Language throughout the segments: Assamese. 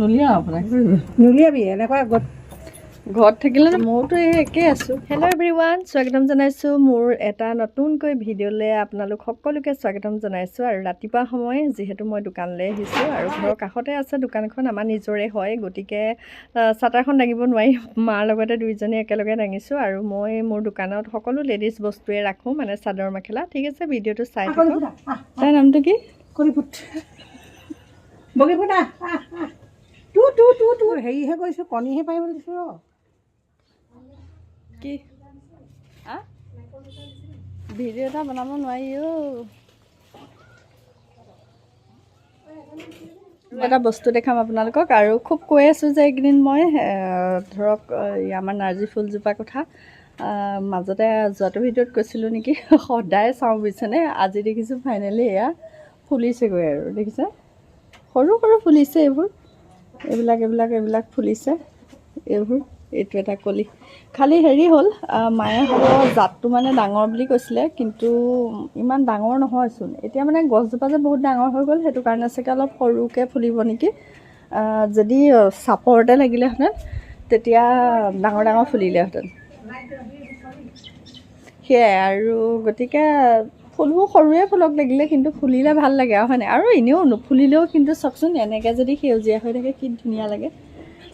নুলিয়াওঁ আপোনাক। নুলিয়াবি এনেকুৱা গত। ঘৰত থাকিলে মইতো এই একেই আছোঁ। হেল্ল' এভৰিৱান, স্বাগতম জনাইছোঁ মোৰ এটা নতুনকৈ ভিডিঅ'লৈ। আপোনালোক সকলোকে স্বাগতম জনাইছোঁ। আৰু ৰাতিপুৱা সময় যিহেতু মই দোকানলৈ আহিছোঁ আৰু ঘৰৰ কাষতে আছে দোকানখন, আমাৰ নিজৰে হয়। গতিকে চাটাৰখন দাঙিব নোৱাৰি, মাৰ লগতে দুইজনী একেলগে দাঙিছোঁ। আৰু মই মোৰ দোকানত সকলো লেডিজ বস্তুৱে ৰাখোঁ, মানে চাদৰ মেখেলা। ঠিক আছে, ভিডিঅ'টো চাই থাকক। তাইৰ নামটো কি? কলিপুত, বগীপুত, আহ আহ আহ, টু টু টু টু। হেৰিহে কৰিছোঁ, কণীহে পাৰিব দিছোঁ ৰ। কি ভিডিঅ' এটা বনাব নোৱাৰি অ'। এটা বস্তু দেখাম আপোনালোকক। আৰু খুব কৈ আছোঁ যে এইকেইদিন মই ধৰক এই আমাৰ নাৰ্জী ফুলজোপা কথা মাজতে যোৱাটো ভিডিঅ'ত কৈছিলোঁ নেকি, সদায় চাওঁ বুজিছেনে। আজি দেখিছোঁ ফাইনেলি এয়া ফুলিছেগৈ। আৰু দেখিছে, সৰু সৰু ফুলিছে এইবোৰ, এইবিলাক এইবিলাক এইবিলাক ফুলিছে এইবোৰ। এইটো এটা কলি। খালি হেৰি হ'ল, মায়ে হ'ব জাতটো মানে ডাঙৰ বুলি কৈছিলে, কিন্তু ইমান ডাঙৰ নহয়চোন। এতিয়া মানে গছজোপা যে বহুত ডাঙৰ হৈ গ'ল, সেইটো কাৰণে চাগে অলপ সৰুকৈ ফুলিব নেকি। যদি চাপৰতে লাগিলেহেঁতেন, তেতিয়া ডাঙৰ ডাঙৰ ফুলিলেহেঁতেন। সেয়াই আৰু। গতিকে ফুলবোৰ সৰুৱে ফুলক লাগিলে, কিন্তু ফুলিলে ভাল লাগে আৰু, হয়নে? আৰু এনেও নুফুলিলেও কিন্তু চাওকচোন, এনেকৈ যদি সেউজীয়া হৈ থাকে কি ধুনীয়া লাগে,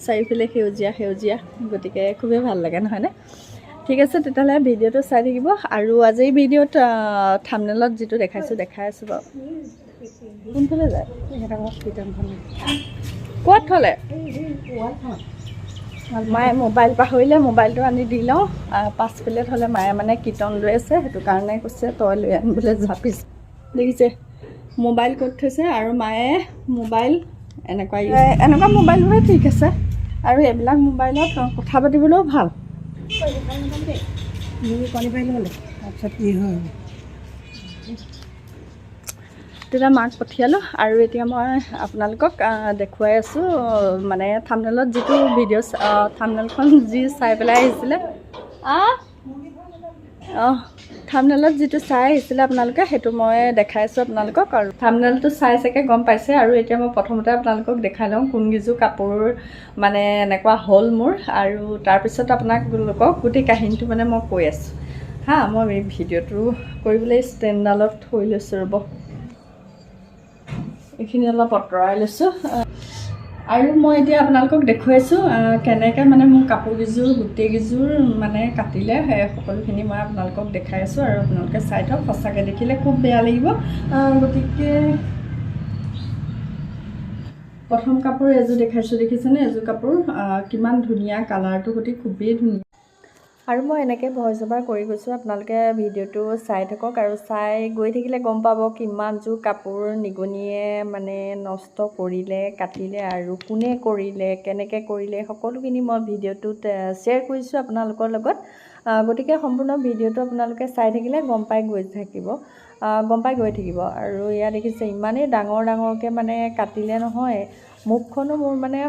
চাৰিওফালে সেউজীয়া সেউজীয়া। গতিকে খুবেই ভাল লাগে, নহয়নে? ঠিক আছে, তেতিয়াহ'লে ভিডিঅ'টো চাই থাকিব। আৰু আজিৰ ভিডিঅ'ত থামনেলত যিটো দেখাইছোঁ, দেখাই আছোঁ বাৰু। কোনফালে যায়? সেইকেইটা ঘৰত কীৰ্তনখন। ক'ত থ'লে? ৱালখনত। মায়ে মোবাইল পাহৰিলে, মোবাইলটো আনি দি লওঁ। পাছফালে থ'লে। মায়ে মানে কীৰ্তন লৈ আছে, সেইটো কাৰণে কৈছে তই লৈ আনিবলৈ জাপিছ। দেখিছে মোবাইল ক'ত থৈছে। আৰু মায়ে মোবাইল এনেকুৱা এনেকুৱা মোবাইলবোৰে ঠিক আছে। আৰু এইবিলাক মোবাইলত কথা পাতিবলৈও ভাল। মুৰ্গী কণী পাৰিলে হ'লে তাৰপিছত কি হয়? তেতিয়া মাক পঠিয়ালোঁ আৰু এতিয়া মই আপোনালোকক দেখুৱাই আছোঁ, মানে থামনেলত যিটো ভিডিঅ', থামনেলখন যি চাই পেলাই আহিছিলে, অঁ, থামনেলত যিটো চাই আহিছিলে আপোনালোকে, সেইটো মই দেখাই আছোঁ আপোনালোকক। আৰু থামনেলটো চাই চাগে গম পাইছে। আৰু এতিয়া মই প্ৰথমতে আপোনালোকক দেখাই লওঁ কোনকেইযোৰ কাপোৰ মানে এনেকুৱা হ'ল মোৰ, আৰু তাৰপিছত আপোনালোকক গোটেই কাহিনীটো মানে মই কৈ আছোঁ। হা, মই এই ভিডিঅ'টো কৰিবলৈ ষ্টেণ্ডডালত থৈ লৈছোঁ, ৰ'ব, এইখিনি অলপ আঁতৰাই লৈছোঁ। আৰু মই এতিয়া আপোনালোকক দেখুৱাইছোঁ কেনেকৈ মানে মোৰ কাপোৰকেইযোৰ গোটেইকেইযোৰ মানে কাটিলে, সেই সকলোখিনি মই আপোনালোকক দেখাই আছোঁ। আৰু আপোনালোকে চাই থাকক, সঁচাকৈ দেখিলে খুব বেয়া লাগিব। গতিকে প্ৰথম কাপোৰ এযোৰ দেখাইছোঁ, দেখিছেনে? এযোৰ কাপোৰ কিমান ধুনীয়া, কালাৰটো সৈতে খুবেই ধুনীয়া। আৰু মই এনেকৈ ভইচ অভাৰ কৰি গৈছোঁ, আপোনালোকে ভিডিঅ'টো চাই থাকক। আৰু চাই গৈ থাকিলে গম পাব কিমানযোৰ কাপোৰ নিগনিয়ে মানে নষ্ট কৰিলে, কাটিলে আৰু কোনে কৰিলে, কেনেকৈ কৰিলে, সকলোখিনি মই ভিডিঅ'টোত শ্বেয়াৰ কৰিছোঁ আপোনালোকৰ লগত। গতিকে সম্পূৰ্ণ ভিডিঅ'টো আপোনালোকে চাই থাকিলে গম পাই গৈ থাকিব, গম পাই গৈ থাকিব। আৰু এয়া দেখিছে, ইমানেই ডাঙৰ ডাঙৰকৈ মানে কাটিলে নহয়, মুখখনো মোৰ মানে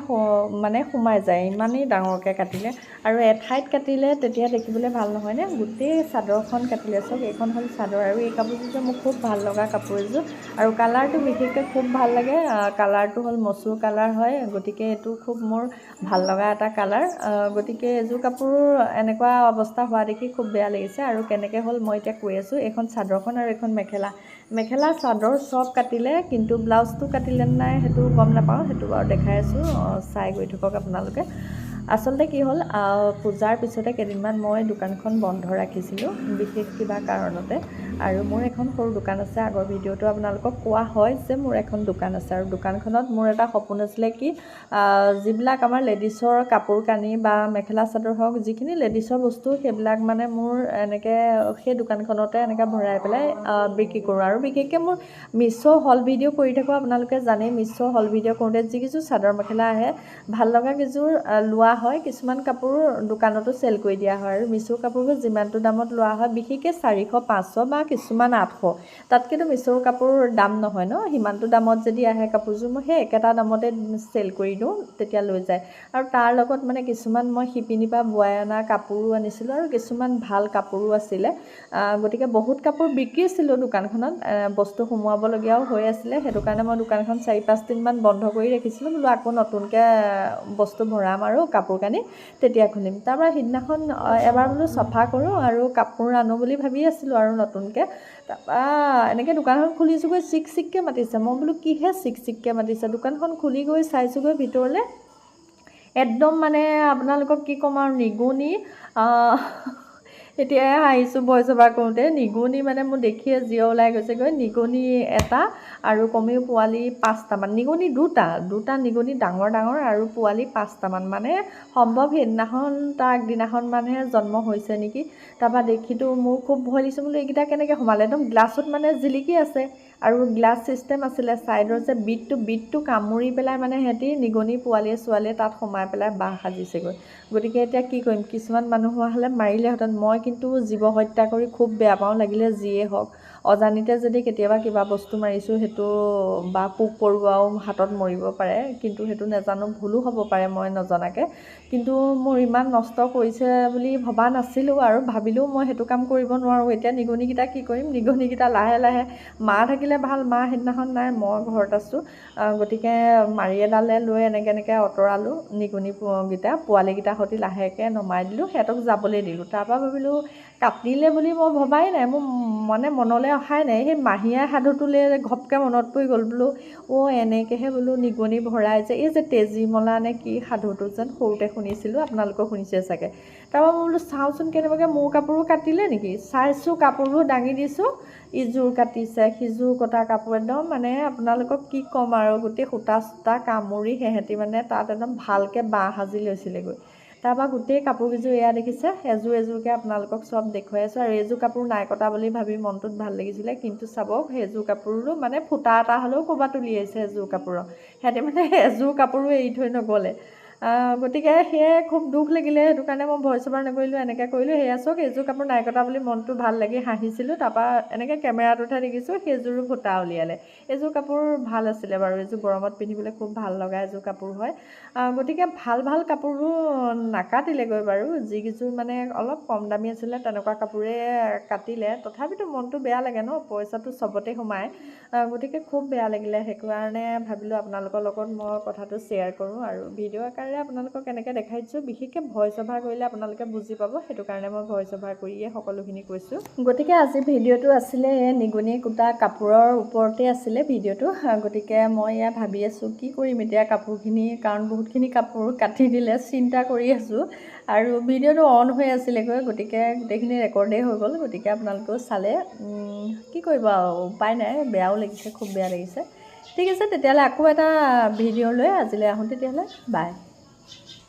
মানে সোমাই যায়, ইমানেই ডাঙৰকৈ কাটিলে। আৰু এঠাইত কাটিলে তেতিয়া দেখিবলৈ ভাল নহয়নে? গোটেই চাদৰখন কাটিলে। চাওক, এইখন হ'ল চাদৰ। আৰু এই কাপোৰযোৰ যে মোৰ খুব ভাল লগা কাপোৰ এযোৰ। আৰু কালাৰটো বিশেষকৈ খুব ভাল লাগে। কালাৰটো হ'ল মচুৰ কালাৰ হয়, গতিকে এইটো খুব মোৰ ভাল লগা এটা কালাৰ। গতিকে এযোৰ কাপোৰ এনেকুৱা অৱস্থা হোৱা দেখি খুব বেয়া লাগিছে। আৰু কেনেকৈ হ'ল মই এতিয়া কৈ আছোঁ। এইখন চাদৰখন আৰু এইখন মেখেলা, মেখেলা চাদৰ চব কাটিলে, কিন্তু ব্লাউজটো কাটিলে নাই সেইটো গম নাপাওঁ। সেইটো বাৰু দেখাই আছোঁ, চাই গৈ থাকক আপোনালোকে। আচলতে কি হ'ল, পূজাৰ পিছতে কেইদিনমান মই দোকানখন বন্ধ ৰাখিছিলোঁ বিশেষ কিবা কাৰণতে। আৰু মোৰ এখন সৰু দোকান আছে, আগৰ ভিডিঅ'টো আপোনালোকক কোৱা হয় যে মোৰ এখন দোকান আছে। আৰু দোকানখনত মোৰ এটা সপোন আছিলে কি, যিবিলাক আমাৰ লেডিছৰ কাপোৰ কানি বা মেখেলা চাদৰ হওক, যিখিনি লেডিছৰ বস্তু, সেইবিলাক মানে মোৰ এনেকৈ সেই দোকানখনতে এনেকৈ ভৰাই পেলাই বিক্ৰী কৰোঁ। আৰু বিশেষকৈ মোৰ মিছ' হল ভিডিঅ' কৰি থাকোঁ, আপোনালোকে জানেই। মিছ' হল ভিডিঅ' কৰোঁতে যিকেইযোৰ চাদৰ মেখেলা আহে, ভাল লগা কেইযোৰ লোৱা লোৱা হয়, কিছুমান কাপোৰ দোকানতো চেল কৰি দিয়া হয়। আৰু মিছ'ৰ কাপোৰবোৰ যিমানটো দামত লোৱা হয়, বিশেষকৈ 400, 500 বা কিছুমান 800, তাতকৈতো মিছ'ৰ কাপোৰ দাম নহয় ন। সিমানটো দামত যদি আহে কাপোৰযোৰ, মই সেই একেটা দামতে চেল কৰি দিওঁ, তেতিয়া লৈ যায়। আৰু তাৰ লগত মানে কিছুমান মই শিপিনীৰ পৰা বোৱাই অনা কাপোৰো আনিছিলোঁ আৰু কিছুমান ভাল কাপোৰো আছিলে। গতিকে বহুত কাপোৰ বিকিছিলোঁ দোকানখনত, বস্তু সোমোৱাবলগীয়াও হৈ আছিলে। সেইটো কাৰণে মই দোকানখন 4-5 দিনমান বন্ধ কৰি ৰাখিছিলোঁ, বোলো আকৌ নতুনকৈ বস্তু ভৰাম আৰু কাপোৰ কানি তেতিয়া খুলিম। তাৰপৰা সিদিনাখন এবাৰ বোলো চফা কৰোঁ আৰু কাপোৰ আনো বুলি ভাবি আছিলোঁ আৰু নতুনকৈ। তাৰপৰা এনেকৈ দোকানখন খুলিছোঁগৈ, চিক চিককৈ মাতিছে। মই বোলো কিহে চিক চিককৈ মাতিছে, দোকানখন খুলি গৈ চাইছোঁগৈ ভিতৰলৈ, একদম মানে আপোনালোকক কি ক'ম আৰু, নিগনি। এতিয়াহে হাঁহিছোঁ ভইচ অভাৰ কৰোঁতে। নিগনি মানে মোৰ দেখিয়ে জীয় ওলাই গৈছেগৈ। নিগনি এটা আৰু কমেও পোৱালি 5টামান, নিগনি দুটা দুটা নিগনি ডাঙৰ ডাঙৰ আৰু পোৱালি 5টামান, মানে সম্ভৱ সেইদিনাখন তাৰ আগদিনাখন মানহে জন্ম হৈছে নেকি। তাৰপৰা দেখিতো মোৰ খুব ভয় লাগিছে, বোলো এইকেইটা কেনেকৈ সোমালে, একদম গ্লাছত মানে জিলিকি আছে আৰু গ্লাছ ছিষ্টেম আছিলে, ছাইডৰ যে বিটটো কামুৰি পেলাই মানে সিহঁতি নিগনি পোৱালিয়ে ছোৱালীয়ে তাত সোমাই পেলাই বাহ সাজিছেগৈ। গতিকে এতিয়া কি কৰিম, কিছুমান মানুহ হোৱা হ'লে মাৰিলেহেঁতেন। মই কিন্তু জীৱ হত্যা কৰি খুব বেয়া পাওঁ, লাগিলে যিয়ে হওক। অজানিতে যদি কেতিয়াবা কিবা বস্তু মাৰিছোঁ, সেইটো বা পোক পৰুৱাও হাতত মৰিব পাৰে, কিন্তু সেইটো নাজানো, ভুলো হ'ব পাৰে মই নজনাকৈ। কিন্তু মোৰ ইমান নষ্ট কৰিছে বুলি ভবা নাছিলোঁ আৰু ভাবিলেও মই সেইটো কাম কৰিব নোৱাৰোঁ। এতিয়া নিগনিকেইটা কি কৰিম, নিগনিকেইটা লাহে লাহে, মা থাকিলে ভাল, মা সেইদিনাখন নাই, মই ঘৰত আছোঁ, গতিকে মাৰি এডালে লৈ এনেকৈ এনেকৈ আঁতৰালোঁ নিগনিকেইটা, পোৱালিকেইটা সৈতে লাহেকৈ নমাই দিলোঁ, সিহঁতক যাবলৈ দিলোঁ। তাৰপৰা ভাবিলোঁ কাটিলে বুলি মই ভবাই নাই, মোৰ মানে মনলৈ অহাই নাই। সেই মাহীয়া সাধুটোলৈ ঘপকৈ মনত পৰি গ'ল, বোলো অ' এনেকৈহে বোলো নিগনি ভৰাই যে, এই যে তেজীমলা নে কি সাধুটো যেন সৰুতে শুনিছিলোঁ, আপোনালোকেও শুনিছে চাগে। তাৰপৰা মই বোলো চাওঁচোন কেনেবাকৈ মোৰ কাপোৰো কাটিলে নেকি, চাইছোঁ কাপোৰবোৰ দাঙি দিছোঁ, ইযোৰ কাটিছে সিযোৰ কটা কাপোৰ, একদম মানে আপোনালোকক কি ক'ম আৰু, গোটেই সূতা চূতা কামুৰি সিহঁতি মানে তাত একদম ভালকৈ বাঁহ সাজি লৈছিলেগৈ। তাৰপৰা গোটেই কাপোৰকেইযোৰ এয়া দেখিছে, এযোৰ এযোৰকৈ আপোনালোকক চব দেখুৱাই আছোঁ। আৰু এইযোৰ কাপোৰ নাই কটা বুলি ভাবি মনটোত ভাল লাগিছিলে, কিন্তু চাব সেইযোৰ কাপোৰো মানে ফুটা এটা হ'লেও ক'ৰবাত উলিয়াইছে এযোৰ কাপোৰৰ, সিহঁতি মানে এযোৰ কাপোৰো এৰি থৈ নগ'লে। গতিকে সেয়াই খুব দুখ লাগিলে, সেইটো কাৰণে মই ভইচ অভাৰ নকৰিলোঁ, এনেকৈ কৰিলোঁ। সেয়া চাওক, এইযোৰ কাপোৰ নাই কটা বুলি মনটো ভাল লাগি হাঁহিছিলোঁ। তাৰপৰা এনেকৈ কেমেৰাটোতহে দেখিছোঁ সেইযোৰো ফুটা উলিয়ালে। এইযোৰ কাপোৰ ভাল আছিলে বাৰু, এইযোৰ গৰমত পিন্ধিবলৈ খুব ভাল লগা এযোৰ কাপোৰ হয়। গতিকে ভাল ভাল কাপোৰবোৰ নাকাটিলেগৈ বাৰু, যিকেইযোৰ মানে অলপ কম দামী আছিলে তেনেকুৱা কাপোৰে কাটিলে। তথাপিতো মনটো বেয়া লাগে ন, পইচাটো চবতে সোমায়, গতিকে খুব বেয়া লাগিলে। সেইকাৰণে ভাবিলোঁ আপোনালোকৰ লগত মই কথাটো শ্বেয়াৰ কৰোঁ আৰু ভিডিঅ' আকাৰে আপোনালোকক এনেকৈ দেখাই দিছোঁ। বিশেষকৈ ভইচ অভাৰ কৰিলে আপোনালোকে বুজি পাব, সেইটো কাৰণে মই ভইচ অভাৰ কৰিয়ে সকলোখিনি কৈছোঁ। গতিকে আজি ভিডিঅ'টো আছিলে এই নিগনি কুটা কাপোৰৰ ওপৰতে আছিলে ভিডিঅ'টো। গতিকে মই এয়া ভাবি আছোঁ কি কৰিম এতিয়া কাপোৰখিনি, কাৰণ বহুতখিনি কাপোৰ কাটি দিলে, চিন্তা কৰি আছোঁ। আৰু ভিডিঅ'টো অন হৈ আছিলেগৈ, গতিকে গোটেইখিনি ৰেকৰ্ডেই হৈ গ'ল, গতিকে আপোনালোকেও চালে। কি কৰিব আৰু, উপায় নাই, বেয়াও লাগিছে, খুব বেয়া লাগিছে। ঠিক আছে, তেতিয়াহ'লে আকৌ এটা ভিডিঅ' লৈ আজিলৈ আহোঁ, তেতিয়াহ'লে বাই।